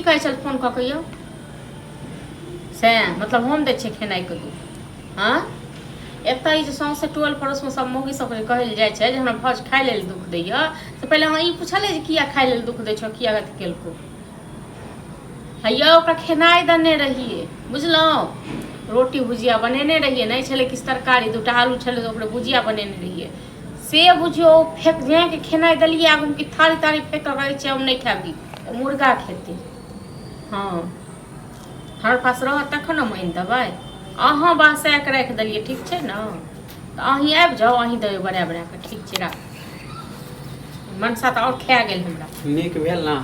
कहै छल फोन कऽ के यौ से मतलब हम दै छियै खेनाइके दुख हँ एतऽ ई जे सौंसे टोल पड़ोसमे सब मौगी सबके कहै लए जाइ छै जे हमरा भाउज खाइ लेल दुख दैया से पहिले अहाँ ई पुछलियै जे किया खाइ लेल दुख दै छौ किया अथी केलकौ हैया ओकरा खेनाइ देने रहियै बुझलहुँ रोटी भुजिया बनेने रहियै नहि छलै किछु तरकारी दूटा आलू छलै तऽ ओकरे भुजिया बनेने रहियै से बुझियौ ओ फेक जाके खेनाइ देलियै आगूमे कि थारी तारी फेक कऽ कहै छै हम नहि खायब ई मुर्गा खेतै हँ हमरा पास रहत तखन हम आनि देबै अहाँ बसाए कऽ राखि देलियै ठीक छै ने तऽ अहीं आबि जाउ अहीं देबै बना बना कऽ ठीक छै राख मनसा तऽ आओर खा गेल हमरा नीक भेल ने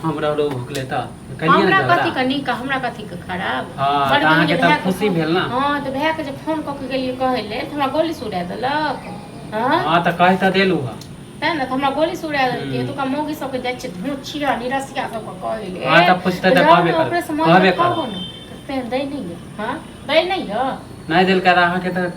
हमरा रो भुखले तऽ कहिए ने हमरा झगड़ा कथी के नीक आ हमरा कथी के खराब हँ, बड़ तऽ अहाँके भेल जे तऽ भायके खुशी फोन- भेल ने। हँ तऽ भायके जे फोन कऽ के गेलियै कहै लेल तऽ हमरा गोली सुरा देलक हँ हँ तऽ कहि तऽ देलू हँ तेँ ने तऽ हमरा गोली से उड़ा देलकै हम्म। एतुका मौगी सबके जाइ छियै धुचिया निरसिया सबके कहै ले हँ, तऽ पुछतै तऽ जाउ कहबे ने, करब, ओकरे से माँगि कहबे कऽ करब। खाउ ने तऽ तेँ दै नहि यऽ हँ दै नहि यऽ नहि देलकै तऽ अहाँके तऽ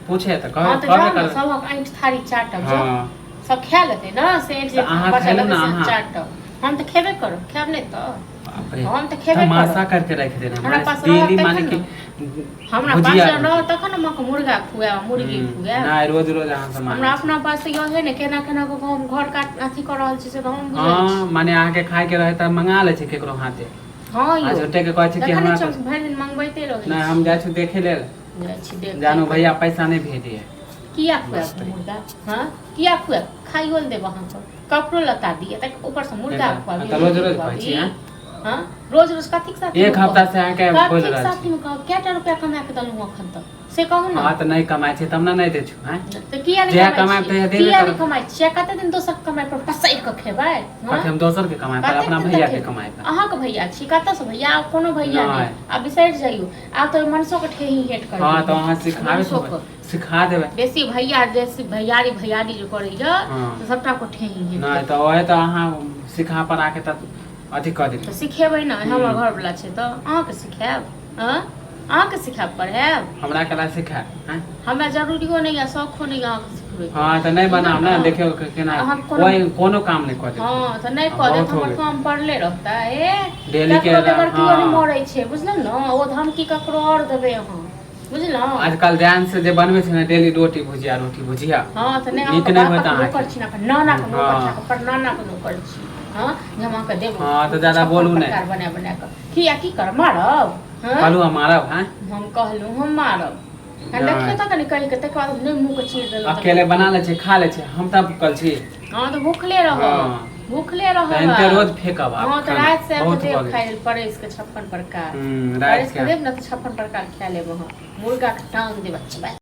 पूछे तऽ हँ तऽ कहबे जाउ ने करब सबक ऐंठ थारी चाटब जाउ हँ सब खा लेतै ने से ऐंठ जे तऽ अहाँ बचल खैलू रहतै ने, से अहाँ। चाटब हम तऽ खेबे करब खायब नहि तऽ बाप रे हम तऽ खेबे तमाशा करब करके रख देना हमरा माने पास रहत डेली तखन माने ने। कि हमरा पास भुजिया जहन रहत तखन हम अहाँके मुर्गा खुआएब मुर्गी खुआएब नहि रोज रोज अहाँ से हमरा मांगै छी। अपना पास यहे ने केना केना कऽ हम घर काट अथी कऽ रहल छी से तऽ हम बुझै छी हँ माने अहाँके खायके रहे तऽ मंगा लै छी केकरो हाथे हँ आ यौ झूठे के कहै छी कि देखै नहि हमरा छियै हम भरि दिन मंगबैते रहै नहि छी हम जाइ छी देखे लेल जाइ छी देखै जानू भैया पैसा नहि भेजे है किया खुआएब मुर्गा हँ किया खुआएब खाइयो लए देब अहाँके कपड़ो लत्ता दिअ तक ऊपरसँ मुर्गा खुआबी तऽ रोज मुर्गी रोज कहै खुआबी छी, आँय? हँ रोज रोज कथीके साथ एक हफ्ता से अहाँके बोल कथीके रहल साथीमे छी कहब कएटा रुपया कमा कऽ देलहुँ एखन तक से कहू ने हँ तऽ नहि कमाइ छै तब ने नहि दै छु आँय तऽ किया नहि जहिया कमाइ कमाएब छियै तहिया देबे किया नहि करब। कमाइ छियै कते दिन दोसर के कमाइ पर पसैर कऽ खेबै हँ? कथी हम दोसर के कमाइ पर कतेक अपना दिन भैया तक के खेबै? कमाइ पर अहाँके भैया छी कतऽसँ भैया आब कोनो भैया नहि नहि। आब बिसरि जइयौ आब तऽ मनसो के ठेही हेट कर हँ तऽ अहाँ सिखाबे मनसो देबै के सिखा देबै बेसी भैया जैसे भैयारी भैयारी जे करैया हँ। तऽ सबटा को ठेही हेट नहि तऽ ओहे तऽ अहाँ सिखा पढ़ा के तऽ अथी कऽ तऽ देली सिखेबै ने हमर हम्म। घरवला छै तऽ अहाँके सिखायब हँ अहाँके सिखायब पढ़ायब हमरा कला सिखायब आँय? हमरा जरूरियो नहि यऽ शौखो नहि यऽ अहाँके सिखबैके हँ तऽ नहि बनाब ने देखियौ केना अहाँ कोनो- कोइ कोनो काम नहि कऽ देब हँ तऽ नहि हँ, कऽ देत बहुत हो हमर गेल। काम पड़ले रहतै ए डेली के ककरो बेगर केओ नहि हँ। मरै छै बुझलहुँ ने ओ धमकी ककरो आओर देबै अहाँ बुझलहुँ आजकल ध्यान से जे बनबै छै ने डेली रोटी भुजिया रोटी भुजिया हँ तऽ नहि नीक अहाँके नहि होत बापक अहाँके। नौकर छी ने नानाके नौकर छी हँ। अहाँके परनानाके नौकर छी हँ जे हम अहाँके देब हँ, तऽ ज्यादा 56 बोलू नहि। प्रकार बना बना कऽ किया की करब मारब हँ कहलहुँ हम मारब हैं हम कहलहुँ हम मारब हम नहि। देखियौ तऽ कनि कहि के तकर बाद नहि मुँहके चीर देलहुँ अकेले बना लै छै खा लै छै हम तऽ भूखल छी हँ तऽ भूखले रहब हँ। भूखले रहब तऽ एनते आब। रोज फेकब आब हँ तऽ खाना। राति से आबि बहुत कऽ भऽ देब गेल खाइ लेल परसि के 56 प्रकार राति परसि के के देब ने तऽ 56 प्रकार खा लेब अहाँ मुर्गा के टांग देब चबाय